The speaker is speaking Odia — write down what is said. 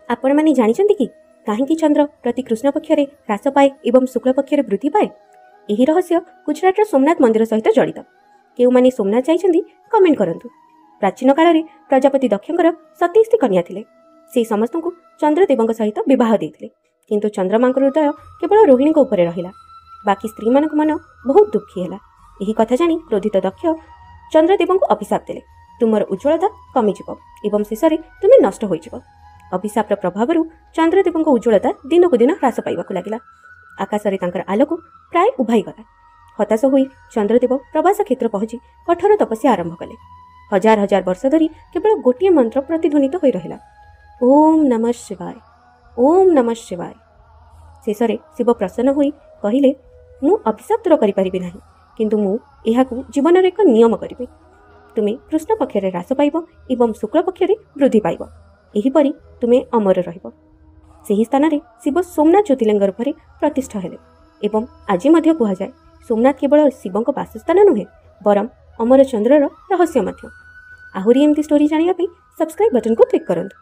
ଆପଣମାନେ ଜାଣିଛନ୍ତି କି କାହିଁକି ଚନ୍ଦ୍ର ପ୍ରତି କୃଷ୍ଣ ପକ୍ଷରେ ହ୍ରାସ ପାଏ ଏବଂ ଶୁକ୍ଳ ପକ୍ଷରେ ବୃଦ୍ଧି ପାଏ? ଏହି ରହସ୍ୟ ଗୁଜରାଟର ସୋମନାଥ ମନ୍ଦିର ସହିତ ଜଡ଼ିତ। କେଉଁମାନେ ସୋମନାଥ ଯାଇଛନ୍ତି, କମେଣ୍ଟ କରନ୍ତୁ। ପ୍ରାଚୀନ କାଳରେ ପ୍ରଜାପତି ଦକ୍ଷଙ୍କର 27ଟି କନ୍ୟା ଥିଲେ। ସେ ସମସ୍ତଙ୍କୁ ଚନ୍ଦ୍ରଦେବଙ୍କ ସହିତ ବିବାହ ଦେଇଥିଲେ, କିନ୍ତୁ ଚନ୍ଦ୍ରମାଙ୍କ ହୃଦୟ କେବଳ ରୋହିଣୀଙ୍କ ଉପରେ ରହିଲା। ବାକି ସ୍ତ୍ରୀମାନଙ୍କ ମନ ବହୁତ ଦୁଃଖୀ ହେଲା। ଏହି କଥା ଜାଣି କ୍ରୋଧିତ ଦକ୍ଷ ଚନ୍ଦ୍ରଦେବଙ୍କୁ ଅଭିଶାପ ଦେଲେ, ତୁମର ଉଜ୍ଜ୍ୱଳତା କମିଯିବ ଏବଂ ଶେଷରେ ତୁମେ ନଷ୍ଟ ହୋଇଯିବ। ଅଭିଶାପର ପ୍ରଭାବରୁ ଚନ୍ଦ୍ରଦେବଙ୍କ ଉଜ୍ଜ୍ୱଳତା ଦିନକୁ ଦିନ ହ୍ରାସ ପାଇବାକୁ ଲାଗିଲା। ଆକାଶରେ ତାଙ୍କର ଆଲୋକ ପ୍ରାୟ ଉଭାଇଗଲା। ହତାଶ ହୋଇ ଚନ୍ଦ୍ରଦେବ ପ୍ରବାସ କ୍ଷେତ୍ର ପହଞ୍ଚି କଠୋର ତପସ୍ୟା ଆରମ୍ଭ କଲେ। ହଜାର ହଜାର ବର୍ଷ ଧରି କେବଳ ଗୋଟିଏ ମନ୍ତ୍ର ପ୍ରତିଧ୍ୱନିତ ହୋଇ ରହିଲା, ଓମ୍ ନମଃ ଶିବାୟ, ଓମ୍ ନମଃ ଶିବାୟ। ଶେଷରେ ଶିବ ପ୍ରସନ୍ନ ହୋଇ କହିଲେ, ମୁଁ ଅଭିଶାପ ଦୂର କରିପାରିବି ନାହିଁ, କିନ୍ତୁ ମୁଁ ଏହାକୁ ଜୀବନର ଏକ ନିୟମ କରିବି। ତୁମେ କୃଷ୍ଣ ପକ୍ଷରେ ହ୍ରାସ ପାଇବ ଏବଂ ଶୁକ୍ଳ ପକ୍ଷରେ ବୃଦ୍ଧି ପାଇବ। ଏହିପରି ତୁମେ ଅମର ରହିବ। ସେହି ସ୍ଥାନରେ ଶିବ ସୋମନାଥ ଜ୍ୟୋତିର୍ଲିଙ୍ଗ ରୂପରେ ପ୍ରତିଷ୍ଠା ହେଲେ ଏବଂ ଆଜି ମଧ୍ୟ କୁହାଯାଏ, ସୋମନାଥ କେବଳ ଶିବଙ୍କ ବାସସ୍ଥାନ ନୁହେଁ, ବରଂ ଅମର ଚନ୍ଦ୍ରର ରହସ୍ୟ ମଧ୍ୟ। ଆହୁରି ଏମିତି ଷ୍ଟୋରି ଜାଣିବା ପାଇଁ ସବସ୍କ୍ରାଇବ୍ ବଟନକୁ କ୍ଲିକ୍ କରନ୍ତୁ।